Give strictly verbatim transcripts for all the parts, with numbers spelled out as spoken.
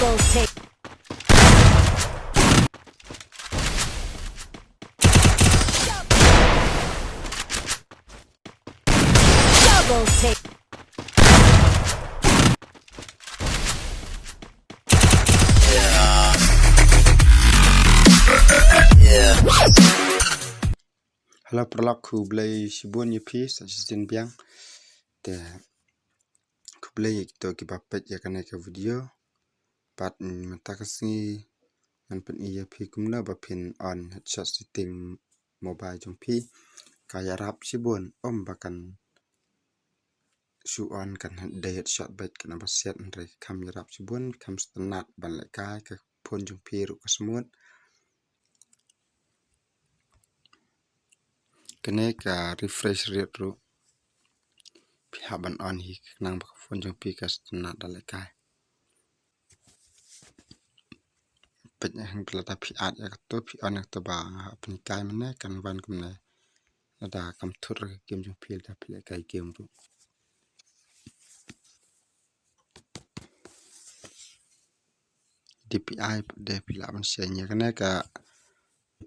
Double take. Double take. Hello paralok, khublei shibun ïa phi sa shisien biang. Te khublei ïa kito kiba peit ïa kane ka video. Bad mynta ka sngi ngan pyni ïa phi kumno ba phin on headshot setting mobile jong phi. Ka ïarap shibun, ym ba kan shu on kan dei headshot beit, kan ba siat, hynrei kham ïarap shibun, kham sngewtynnat ban lehkai, ka phone jong phi ruh ka smooth. Kane ka refresh rate ruh phi hap ban on hi, khnang ba ka phone jong phi ka sngewtynnat da lehkai. Peit, hangta lada phi add ïa kato, phi on ïa kato ba nga hap ban lehkai mynne, kan wan kumne. Lada kam thut ruh ka game jong phi, lada phi lehkai game ruh. D P I de phi lah ban share ïa kane ka,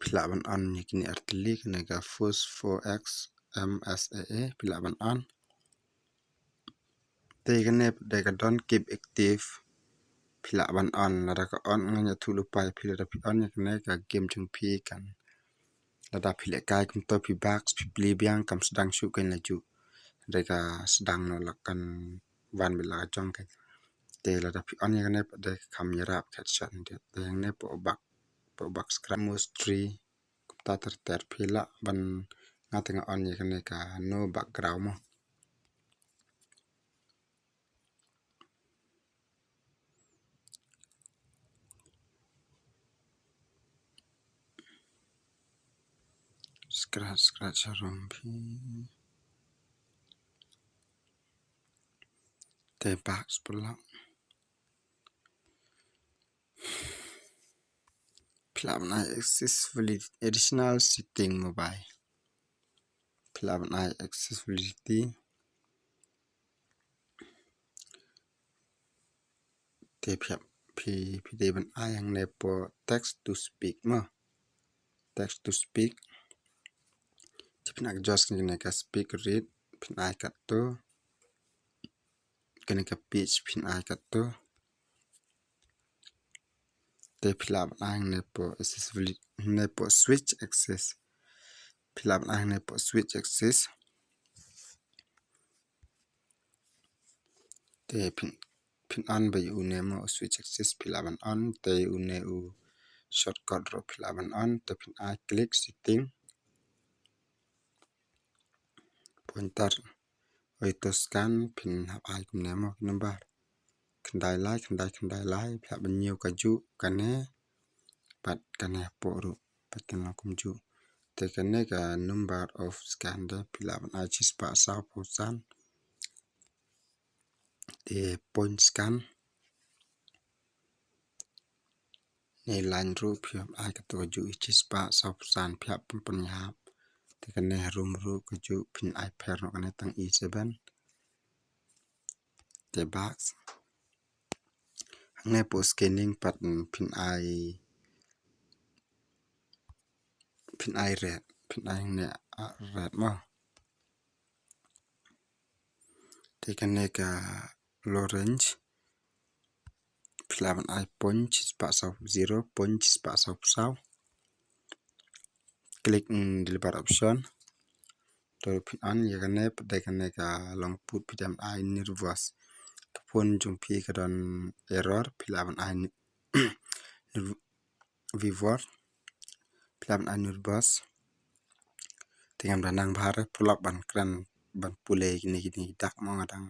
phi lah ban on ïa kine artylli, kane ka Force four X M S A A phi lah ban on. Te kane de ka don't keep active, phi lah ban on. Lada ka on, ngan ïathuh lypa ïa phi, lada phi on ïa kane, ka game jong phi kan, lada phi lehkai kumto phi back, phi plie biang, kam sdang shuh, kan la juh. Hynrei ka sdang noh, la kan wan beit la ka jong ka. Te lada phi on ïa kane pat de kham ïarap headshot. Te hangne pok bak, pok bak scratch mostly. Kumta ter ter phi lah ban, nga te nga on ïa kane ka no background mo. Scratch, scratch harum phi. Te back spelak. Phi lah ban ai accessibility, additional setting mobile. Phi lah ban ai accessibility. Te phi, phi, phi dei ban ai hangne pok text to speak mo. Text to speak. Te phin ai adjust kane ka speak rate, phin ai katto. Kane ka pitch phin ai katto. Te phi lah ban ai hangne pok accessibility, hangne pok switch access. Phi lah ban ai hangne pok switch access. Te phin, phin on beit une mo u switch access, phi lah ban on. Te une u shortcut ruh phi lah ban on. Te phin ai click setting. Pointer auto scan phin hap ai kumne mo, ki number khyndai lai khyndai khyndai lai, phi hap ban ñiew kajuh kane bad kane hapoh ruh, bad kane kumjuh. Te kane ka number of scan de phi lah ban ai shispah sawphew san. Te point scan. Ne line ruh phi hap ai kato kajuh shispah sawphew san, phi hap pynïap. Te kane harum ruh kajuh phin ai pher noh, kane tang E seven. Te back. Hangne pok scanning pat phin ai, phin ai red, phin ai hangne, ah, red mo. Te kane ka low range phi lah ban ai point shispah saw, zero point shispah sawphew saw. Click, mm, deliver option. To phin on ïa kane pat de kane ka long put, phi dei ban ai nervous. Ka phone jong phi ka don error, phi lah ban ai ni-, nerv-, viewer. Phi lah ban ai nervous. Te ngam da nang bha re paralok ban kren ban pule kine kine ki dak mo, nga dang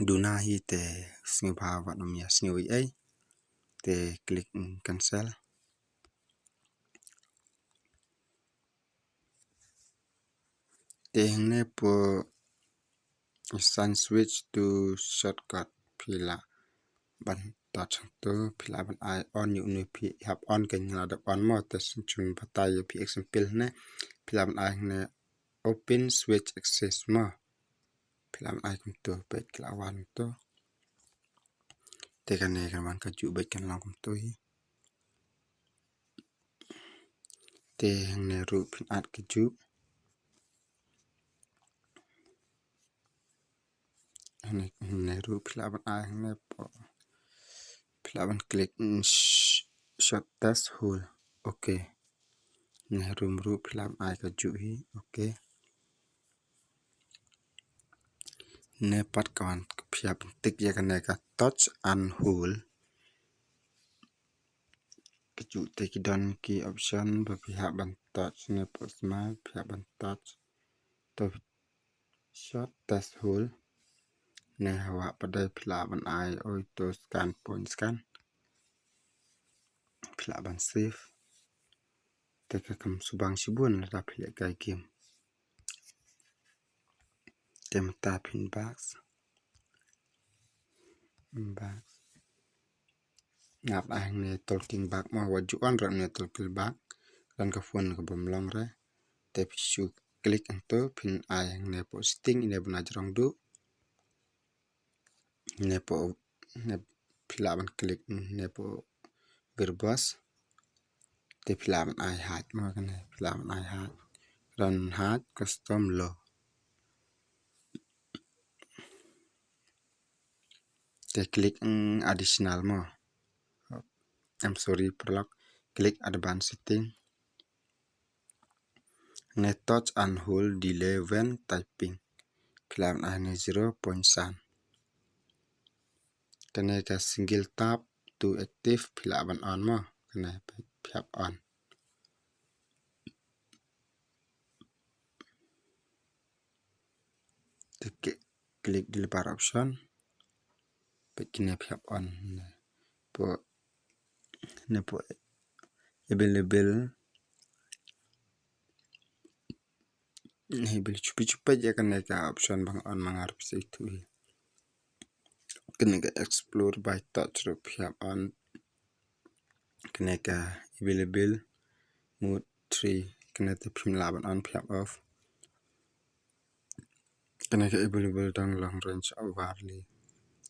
duna hi te sngewbha wat ym ïa sngew ei ei. Te click, mm, cancel. Te hangne pok assign switch to shortcut, phi lah ban touch hangto, phi lah ban ai on ïa une, phi hap on, kane la dep on mo. Te sngewbha batai ïa phi example hangne, phi lah ban ai hangne open switch access mo. Phi lah ban ai kumto, peit ka la wan to. Te kane kan wan kajuh bad kan long kumto hi. Te hangne ruh phin add kajuh. Hangne, hangne ruh phi lah ban ai hangne po. Phi lah ban click, mm, sh-, short test hole. Okay. Hangne ruh, ruh phi lah ban ai kajuh hi. Okay. Hangne pat ka wan phi hap ban tick ïa kane ka touch and hold. Kajuh te ki don ki option ba phi hap ban touch, hangne po smart phi hap ban touch. To short test hole. Hangne hawa pat de phi lah ban ai auto scan point scan. Phi lah ban save. Te ka kam subang shibun lada phi leh kai game. Te mynta phin back. Back. Nga ai hangne talking back mo, wat ju on ruh hangne talking back. Don ka phone kaba ym long re. Te phi shu click hangto, phin ai hangne po setting, ine ba na jrong duh. Hangne po, hangne phi lah ban click hangne po gearbox. Te phi lah ban ai height mo, kane phi lah ban ai height. Run height custom low. Te click, mm, additional mo. I'm sorry, paralok. Click advanced setting. Hangne touch and hold delay when typing. Phi lah ban ai hangne zero point seven. Kane ka single tap to active phi lah ban on mo. Kane phi hap on. Te click deliver option. Peit kine phi hap on. Hangne po, hangne po available. Hangne available, shu peit, shu peit ïa kane ka option ba nga on ma nga ruh phi sa ithuh hi. Kane ka explore by touch ruh phi hap on. Kane ka available mode three, kane te phim lah ban on, phi hap off. Kane ka available down long range overlay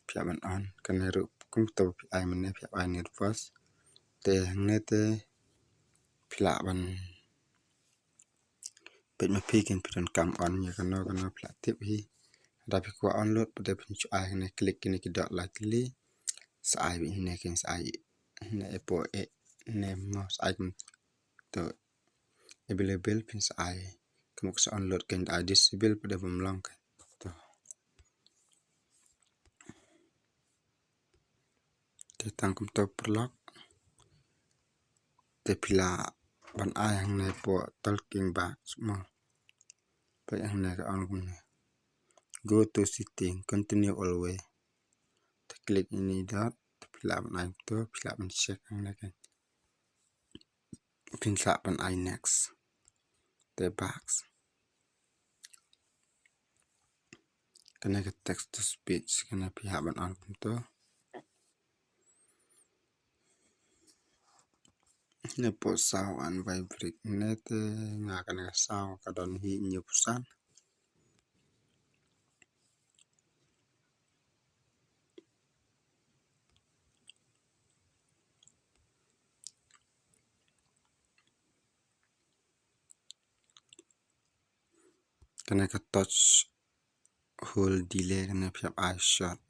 phi hap ban on. Kane ruh kumta ba phi ai mynne phi hap ai ne reverse. Te hangne te phi lah ban peit ma phi kin phi donkam on ïa kano kano phi lah tip hi. Lada phi kwah on load pat de phin shu ai hangne click kine ki dot lai tylli. Sa ai beit hangne kin sa ai hangne e po e hangne mo sa ai kumto. Available phin sa ai. Kumno ka sa on load kan ai disable pat de bym long kan. To. Te tang kumto paralok. Te phi lah ban ai hangne po talking back mo. Peit hangne ka on kumne. Go to setting, continue always. Te click ine i dot, te phi lah ban ai kumto, phi lah ban check hangne kan. Phin sa lah ban ai next. Te back. Kane ka text to speech, kane phi hap ban on kumto. Hangne po sound and vibrate, hangne te nga kane ka sound ka don hi hynñiewphew san. Kane ka touch hold delay, kane phi hap ai short.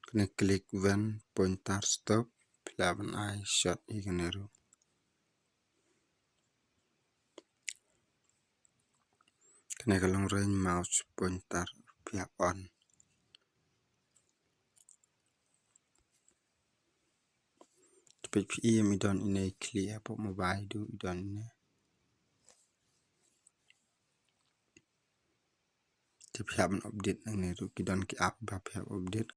Kane click when pointer stop, phi lah ban ai short hi kane ruh. Kane ka long range mouse pointer phi hap on. Te peit phi i em i don ine i khlieh hapoh mobile duh i don ine. Te phi hap ban update nangne ruh ki don ki app ba phi hap update.